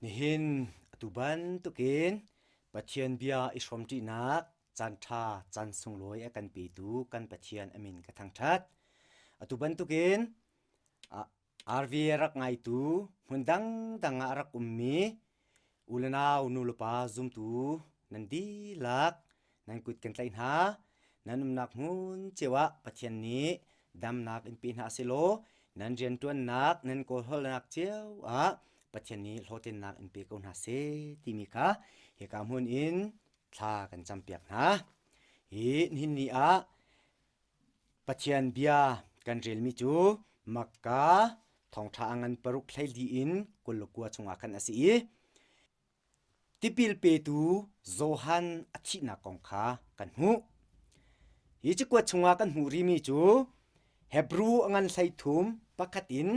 Nihin atu bantukin Pathian bia i hrawmṭinak caanṭha caan sunglawi a kan petu kan Pathian a min ka thangṭhat. Atu bantukin RV a rak ngaitu hmun dangdang ah a rak ummi u le nau nu le pa zumtu nan dihlak nan kut kan tlaih hna. Nan umnak hmun cio ah Pathian nih damnak in pe hna sehlaw nan rianṭuannak nan kawlhawlnak cio ah Pathian nih hlawhtlinnak in pe ko hna seh timi kha hika hmun in thla kan campiak hna. Hi nihin ni ah Pathian bia kan relmi cu Makka thawngṭha a ngan paruk hleili in 29 chungah khan a si i Tipil petu Johan a thihnak kong kha kan hmuh. Hi cakuat chungah kan hmuh rihmi cu Hebru a ngan 13 pakhat in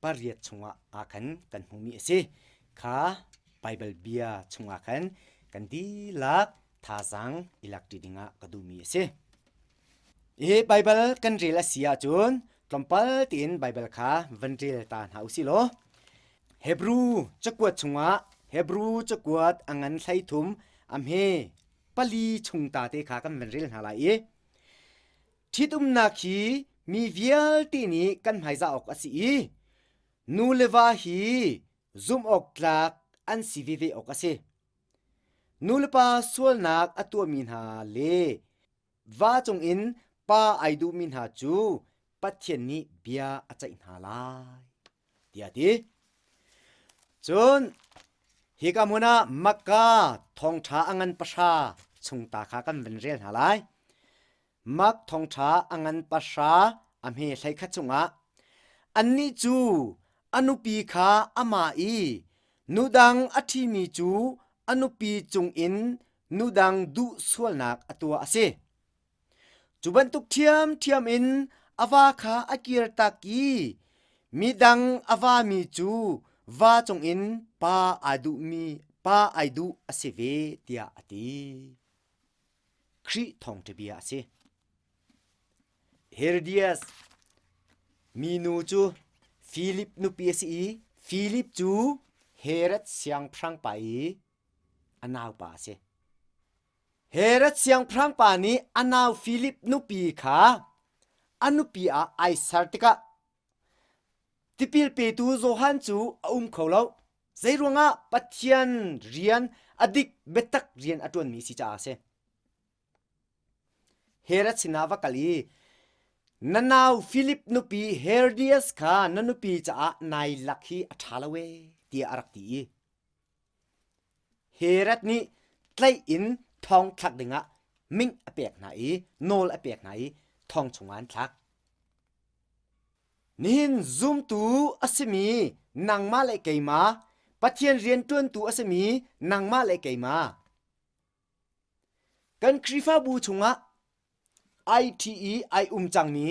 pariat chungah ah khan kan hmuhmi a si. Kha Baibal bia chungah khan kan dihlak thazaang i lakṭi dingah ka duhmi a si. Hi Baibal kan rel a si ahcun tlawmpal tein Baibal kha van rel ta hna u sih law Hebru cakuat chungah Hebru cakuat a ngan 13 a hme pali chung ta te kha kan van rel hna lai i ṭhitumnak hi mi vialte nih kan hmaizah awk a si i nu le va hi zumh awk tlak an si veve awk a si. Nulepa sualnak a tuahmi hna le va cungin pa ai duhmi hna cu Pathian nih bia a ceih hna lai, tiah a ti. Cun hika hmun ah Makka thawngṭha a ngan pahra chung ta kha kan van rel hna lai. Mark thawngṭha a ngan pahra a hme 11 chungah annih cu a nupi kha amah i nudang a ṭhimi cu a nupi cungin nudang duh sualnak a tuah a si. Cu bantuk ṭhiamṭhiam in a va kha a kirtak i midang a vami cu va cungin pa aa duhmi pa ai duh a si ve tiah a ti. Khrih thawngṭha bia a si. Herodias minu cu Filip nupi a si i Filip cu Herod siangpahrang pa i a naupa a si. Herod siangpahrang pa nih a nau Filip nupi kha a nupi ah ai ser tikah tipil petu Johan cu a um kho lo. Zeiruangah Pathian rian a dik biatak rian a ṭuanmi si caah a si. Herod sinah va kal i na nau Philip nupi Herodias kha na nupi caah nai lak hi a ṭha lo ee tiah a rak ti i Herod nih tlaih in thong thlak dingah ming a pek hna i nawl a pek hna i thong chungah an thlak. Nihin zumtu a simi nangmah le keimah, Pathian rianṭuantu a simi nangmah le keimah, kan Khrihfabu chungah ai ṭhi i ai um cangmi,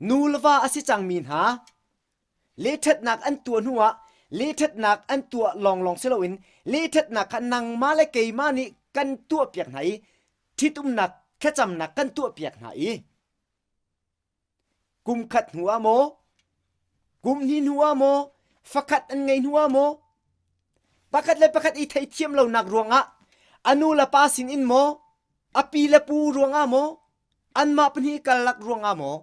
nu le va a si cangmi hna lehṭhatnak an tuah hnuah lehṭhatnak an tuah lawnglawng si loin lehṭhatnak kha nangmah le keimah nih kan tuahpiak hna i ṭhitumnak thlacamnak kan tuahpiak hna i Kum khat hnu ah maw, kum hnih hnu ah maw, fakhat an ngei hnu ah maw, pakhat le pakhat i theithiam lonak ruangah a nu le pa sin in maw, a pi le pu ruangah maw, anmah pahnih karlak ruangah maw,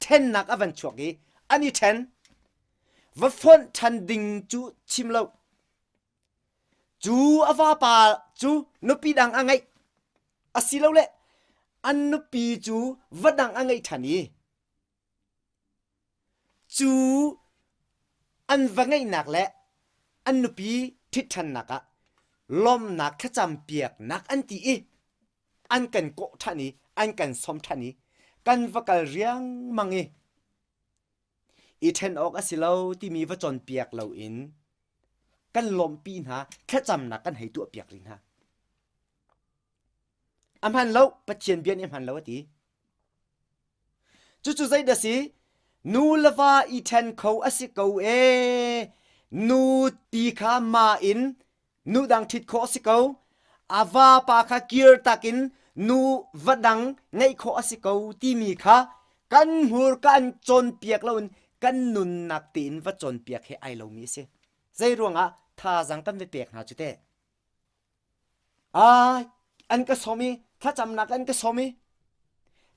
ṭhennak a van chuak i an i ṭhen. Va fonh ṭhan ding cu chim lo. Cu a vapa cu nupi dang a ngeih asilole an nupi cu va dang a ngeih ṭhan i cu an va ngeihnak le an nupi ṭhit ṭhannak ah lawmhnak thlacam piaknak an ti i an kan kawh ṭhan i an kan sawm ṭhan i kan va kal riangmang i I ṭhen awk a si lo timi va cawnpiak loin kan lawmhpi hna, thlacamnak kan hei tuahpiak rih hna. A hman lo, Pathian bia nih a hman lo a ti. Cucu zeidah si? Nu le va i ṭhen kho a si ko ee. Nu pi kha ma in nu dang ṭhit khawh a si ko. A vapa kha kir takin nu va dang ngeih khawh a si ko timi kha kan hmurka an cawnpiak loin kan nunnak tein va cawnpiak he ai lomi a si. Zei ruangah thazaang kan va pek hna cu teh? Ai, an ka sawm i thlacamnak an ka sawm i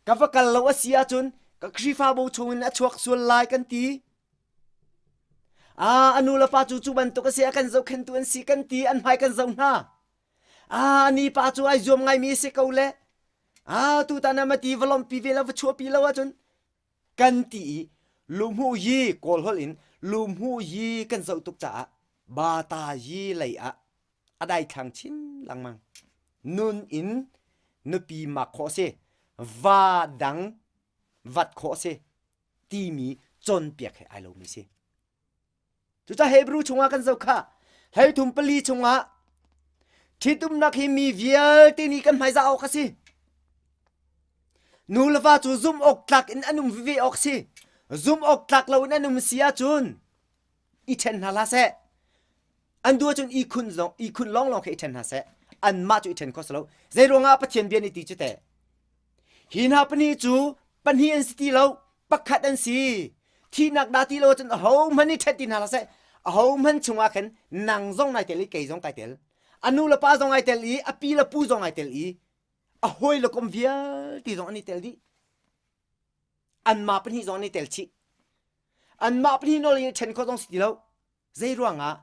ka va kal lo a si ahcun ka Khrihfabu chungin a chuak sual lai kan ti. Ah, a nu le pa cu cu bantuk a si a kan zohkhenhtu an si kan ti an hmai kan zoh hna. Ah, ni pa cu ai zuam ngaimi a si ko le. Ah, tutan ah mati va lawmhpi ve lo va chuahpi lo ahcun kan ti i luhmuh yi kawl holh in luhmuh yi kan zoh tuk caah bata yi lei ah a daithlang chin lengmang. Nun in nupi mak khawh a si, va dang vat khawh a si timi cawnpiak he ai lomi si. Cucaah Hebrew chungah kan zoh khah. 33 chungah ṭhitumnak hi mi vialte nih kan hmaizah awk a si. Nu le va cu zumh awk tlak in an um veve awk si. Zumh awk tlak lo in an um si ahcun i ṭhen hna hlah seh. An duh ahcun i khun zong i khun lawnglawng kha i ṭhen hna seh. Anmah cu i ṭhen kho si lo. Zei ruangah Pathian bia nih ti cu teh? Hi hna pahnih cu pahnih an si ti lo, pakhat an si. Thihnak dah ti lo ahcun ahohmanh nih ṭhen ti hna hlah seh. Ahohmanh chungah khan nang zong nai tel i kei zong kai tel. A nu le pa zong ai tel i a pi le pu zong ai tel i a hawi le kom vialte zong an i tel dih. Anmah pahnih zong an i tel chih. Anmah pahnih nawl in ṭhen khawh zong si ti lo. Zei ruangah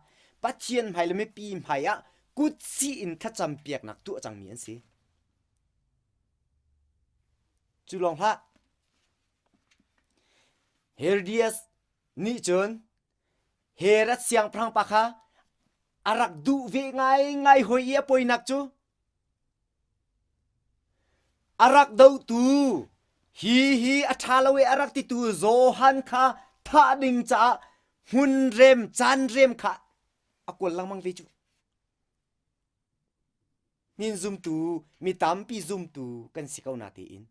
Pathian hmai le mipi hmai ah kutsih in thlacam piaknak tuah cangmi an si. Cu lawng hlah. Herodias nih cun Herod siangpahrang pa kha a rak duh ve ngaingai hoi i a poinak cu A rak dohtu hi hi a ṭha lo i a rak titu Johan kha thah ding caah hmunrem caanrem kha a kawl lengmang ve cu. Min zumtu mi tampi zumtu kan si ko na tiin.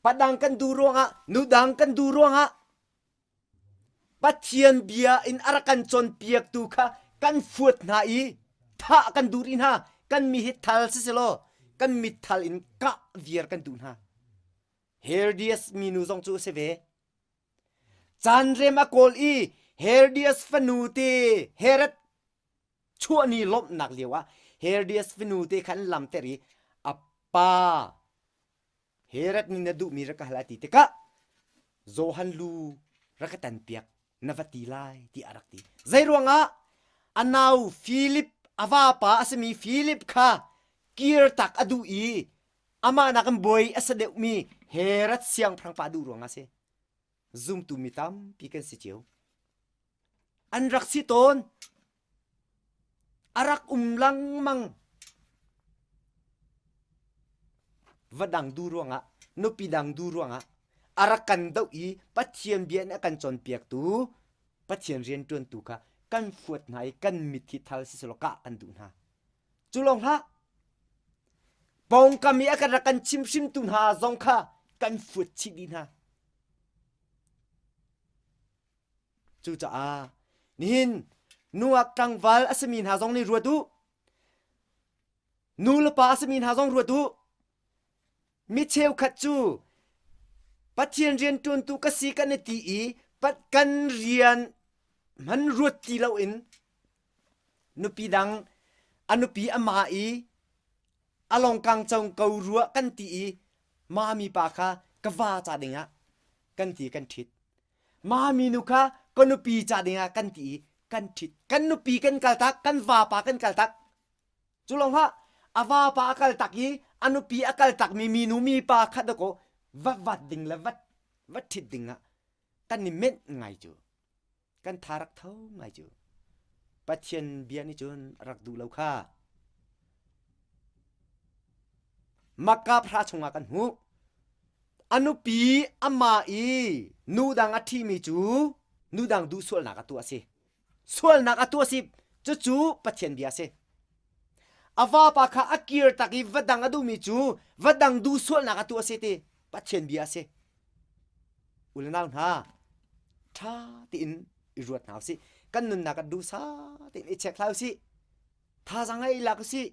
Padang kan duh ruangah nudang kan duh ruangah Pathian bia in a rak kan cawnpiaktu kha kan fuat hna i thah kan duh rih hna. Kan mi hi thal siselaw kan mit thal in kah viar kan duh hna. Herodias minu zong cu a si ve. Caanrem a kawl i Herodias fanu te Herod chuahni lawmhnak lio ah Herodias fanu te kha an lamter i a pa Herod nih na duhmi rak ka hal a ti tikah Johan lu rak ka tanpiak na va ti lai tiah a rak ti. Zei ruangah a nau Philip a vapa a simi Philip kha kirtak a duh i amah nakin bawi a sa deuhmi Herod siangpahrang pa duh ruangah a si. Zumtu mi tampi kan si cio. An rak si tawn. A rak um lengmang. Va dang duh ruangah, nupi dang duh ruangah a rak kan doh i Pathian bia in a kan cawnpiaktu, Pathian rianṭuantu kha kan fuat hna i kan mit hi thal siselaw kah kan duh hna. Cu lawng hlah, pawngkam i a kan rak kan chimhrimtu hna zong kha kan fuat chih dih hna. Cucaah nihin nungak tlangval a simi hna zong nih ruat u. Nu le pa a simi hna zong ruat u. Mi cheukhat cu Pathian rianṭuantu ka si kan i ti i kan rian hman ruat ti loin nupi dang a nupi a ma i a longkang cong ko rua kan ti i mami pa kha ka va ca dingah kan ti kan ṭhit. Mami nu kha ka nupi ca dingah kan ti i kan ṭhit. Kan nupi kan kaltak, kan vapa kan kaltak. Cu lawng hlah, a vapa a kaltak i a nupi a kaltakmi minu mipa kha dakaw va vat ding le vat va ṭhit dingah kan i menh ngai cu. Kan tha rak tho ngai cu. Pathian bia nih cun a rak duh lo kha. Makka phra chungah kan hmuh. A nupi amah i nu dang a ṭhimi cu nu dang duh sualnak a tuah a si. Sualnak a tuah a si. Cucu Pathian bia a si. A vapa kha a kir tak i va dang a duhmi cu va dang duh sualnak a tuah a si ti Pathian bia a si. U le nau hna, ṭha tein i ruat hna usih. Kan nunnak ah duhsah tein i check hlah usih. Thazaang ngei lak usih.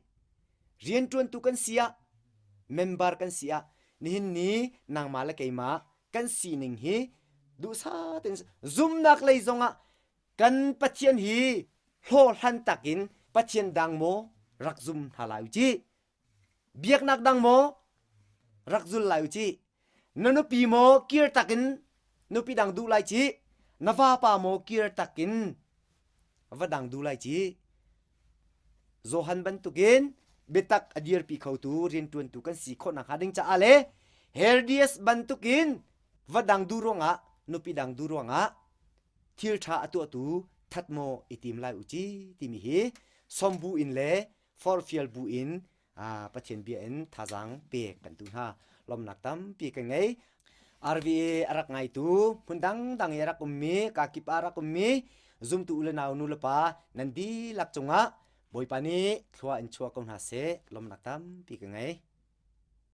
Rianṭuantu kan si ah, member kan si ah, nihin ni nangmah le keimah kan sining hi duhsah tein zumnak lei zongah kan Pathian hi Hlawhhlan takin Pathian dang maw rak zum hna lai u ci? Biaknak dang maw rak zul lai u ci? Na nupi maw kir takin nupi dang duh lai ci? Na vapa maw kir takin va dang duh lai ci? Johan bantukin biatak a dirpi khotu rianṭuantu kan si khawh nakhnga ding caah le Herodias bantukin va dang duh ruangah nupi dang duh ruangah thil ṭha a tuahtu that maw i tim lai u ci timi hi sombu in le forhfial bu in Pathian bia in thazaang pek kan duh hna. Lawmnak tampi kan ngei. RVA a rak ngaitu hmun dangdang i a rak ummi kakip ah a rak ummi zumtu u le nau nu le pa nan dihlak cungah Bawipa nih thlua in chuah ko hna seh. Lawmnak tampi ka ngei.